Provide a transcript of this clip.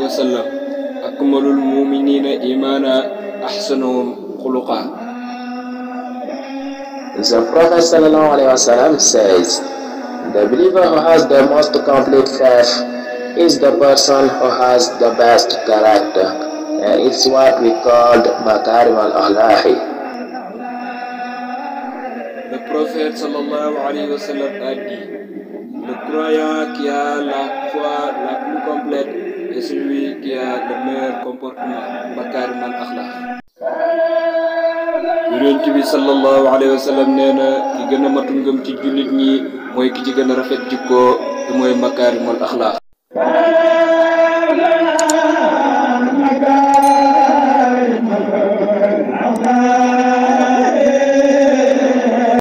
wa sallam akmalul mu'minina imana ahsanuhum khuluqa. The Prophet ﷺ says, the believer who has the most complete faith is the person who has the best character, and it's what we called makarim al-akhlaqi. Le prophète sallallahu alayhi wa sallam a dit, le croyant qui a la foi la plus complète est celui qui a le meilleur comportement, makarim al-akhlaq. Yonent bi sallallahu alayhi wa sallam nee na ki gën a matu ngëm ci jullit ñi mooy ki ci gën a rafet jikko te mooy makaarimul axlaaq.